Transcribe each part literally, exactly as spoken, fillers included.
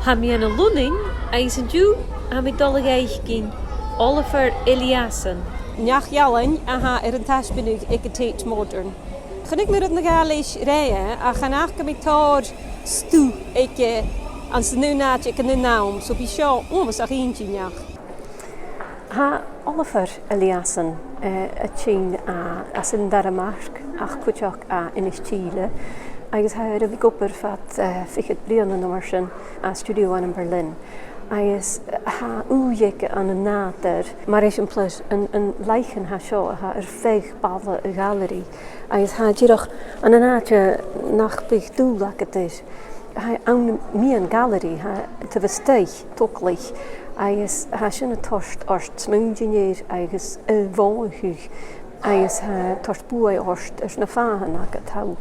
Tha mi ann an Lunnainn agus an-diugh tha mi a' dol a dh'fhaicinn Olafur Eliasson, neach-ealain a tha air an taisbeanadh aig an Tate Modern. Chunnaic mi rud no dhà leis roimhe, ach chan fhaca mi tòrr stuth aige anns an aon àite aig an aon àm, so bidh seo uabhasach inntinneach. Tha Olafur Eliasson, eh, a' tighinn à, às an Dàrmstadt, ach cuideachd à Innis Tìle, agus tha e air a bhith ag obair fad, eh, fichead bliadhna no mar sin à stiùidio ann am Berlin. Agus, eh, tha ùidh aige ann an nàdar, mar eisimpleir an, an làithean a tha seo a tha air feadh balla a' ghailearaidh, agus tha e dìreach ann an àite nach biodh dùil agad air. Tha e ann am meadhan gailearaidh, tha e taobh a-staigh togalach, agus tha sin a' toirt ort smaoineachadh air agus a' mhòthachadh, agus tha e a' toirt buaidh ort air na fàthan agad. Tha,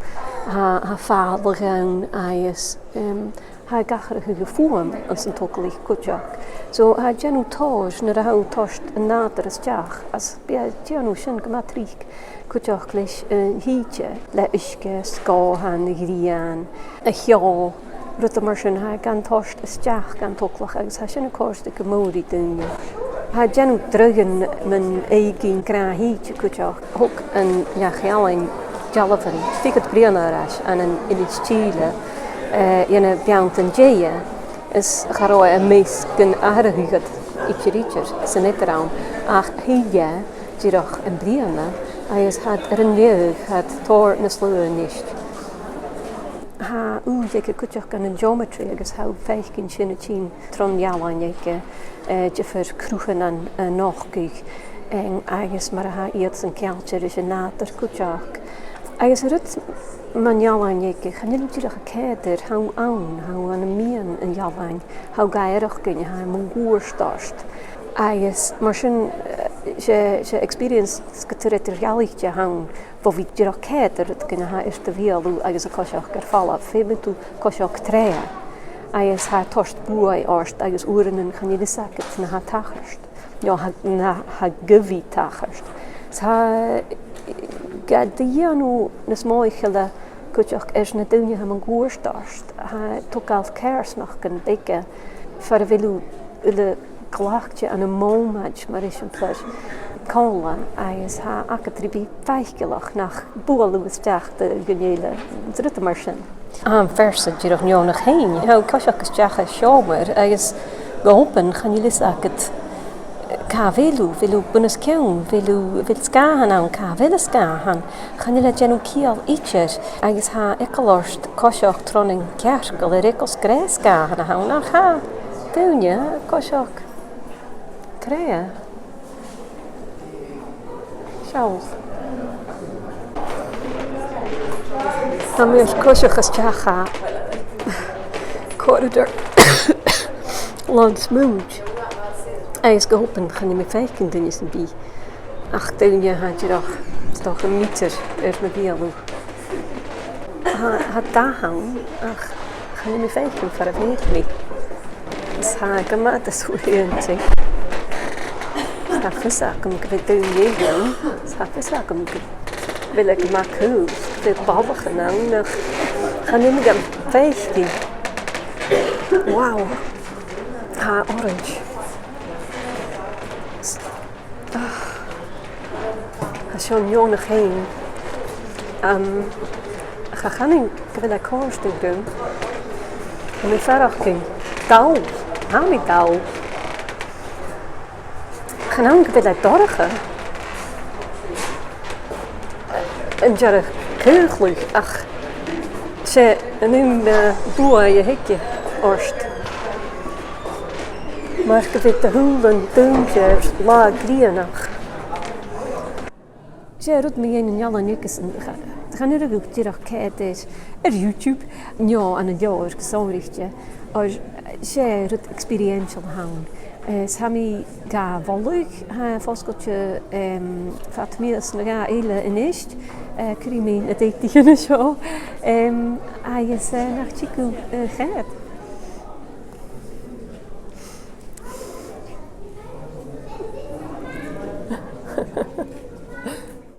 tha, tha fàileadh ann agus, em, tha e ag atharrachadh fuaim anns an togalach cuideachd. So tha e a' dèanamh tòrr nuair a tha thu a' toirt an nàdar a-steach, agus bidh e a' dèanamh sin gu math tric cuideachd leis an t-sìde, le uisge, sgòthan, a' ghrian, a' cheò, rudan mar sin, tha e gan toirt a-steach dhan togalach agus tha sin a' còrdadh gu mòr ri daoine. Tha e a' dèanamh draghan mun èiginn gnàth-shìde cuideachd. Thog an neach-ealain dealbhan fichead bliadhna air ais ann an Innis Tìle, eh, dhen a' bheanntan deighe, is cha robh e am measg dhen atharrachadh idir, idir san eadar-àm, ach thill e dìreach am-bliadhna, agus tha iad air an fhaighinn, tha iad tòrr nas lugha a-nis. Tha ùidh aige cuideachd ann an geometry agus tha thu a' faicinn sin a' tighinn tron ealain aige, eh, diofar chruthan a' nochdadh, eh, agus mar a tha iadsan ceangailte ris an nàdar cuideachd. Agus an rud mun ealain aige, chan eil thu dìreach a' coimhead air, tha thu ann, tha thu ann am meadhan an ealain, tha thu ga fhaireachdainn, tha e mun cuairt ort. Agus mar sin, eh, 's e, 's e experience gu tur eadar-dhealaichte a th' ann, bho bhith dìreach a' coimhead air rudeigin a tha air do bheulaibh agus a' coiseachd air falbh, feumaidh tu coiseachd troimhe. Agus tha e a' toirt buaidh ort agus uaireannan chan eil fhios agad na tha a' tachairt, no tha, na tha gu bhith a' tachairt. Tha, ged a dhèanadh nas mothachaile cuideachd air na daoine a tha mun cuairt ort, tha e a' togail coimhearsnachdan beaga far a bheil thu uile glacte ann am mòmaid, mar eisimpleir, còmhla, agus tha agad ri bhith faiceallach nach buail thu a-steach do dhuine eile, is rudan mar sin. Tha am fear-sa dìreach neònach fhèin. Tha thu a' coiseachd a-steach a sheòmar agus gu h-obann chan eil fhios agad càit a bheil thu, a bheil thu bun-os-cionn, a bheil thu, a bheil sgàthan ann, càit a bheil an sgàthan. Chan eil e a' dèanamh ciall idir, agus tha eagal ort coiseachd tron an cearcall air eagal 's gur e sgàthan a th' ann, ach tha daoine a' coiseachd troimhe. Seall. Tha mi air coiseachd a-steach à corridor làn smùid. Agus gu h-obann chan eil mi a' faicinn duine sam bith. Ach daoine a tha dìreach, 's dòcha, meatair air mo bheulaibh. Tha, tha dath ann, ach chan eil mi a' faicinn far a bheil mi. Is tha e gu math disobedient. Is tha fios agam gu bheil daoine ann. Is tha fios agam gu bheil e gu math caol, gu bheil ballachan ann, ach chan eil mi gam faicinn. Wow. Tha e orange. Tha seo neònach fhèin. Am, cha chanainn gu bheil e a' còrdadh rium. Tha mi a' faireachdainn dall. Tha mi dall. Chan ann gu bheil e dorcha. An dearbh caochladh, ach 's e an aon, eh, buaidh a th' aige ort. Mar gu bheil do shùilean dùinte air latha grianach. 'S e rud mu dheidhinn an ealain aigesan, cha, chan urrainn dhut dìreach coimhead air, air YouTube, no ann an leabhar gu sònraichte, oir 's e rud experiential a th' ann. Eh, 's tha mi ga mholadh, tha e fosgailte, em, fad mìos no dhà eile a-nis, eh, cuiridh mi na deitichean an seo, em, agus, eh, nach tig thu, eh, a choimhead.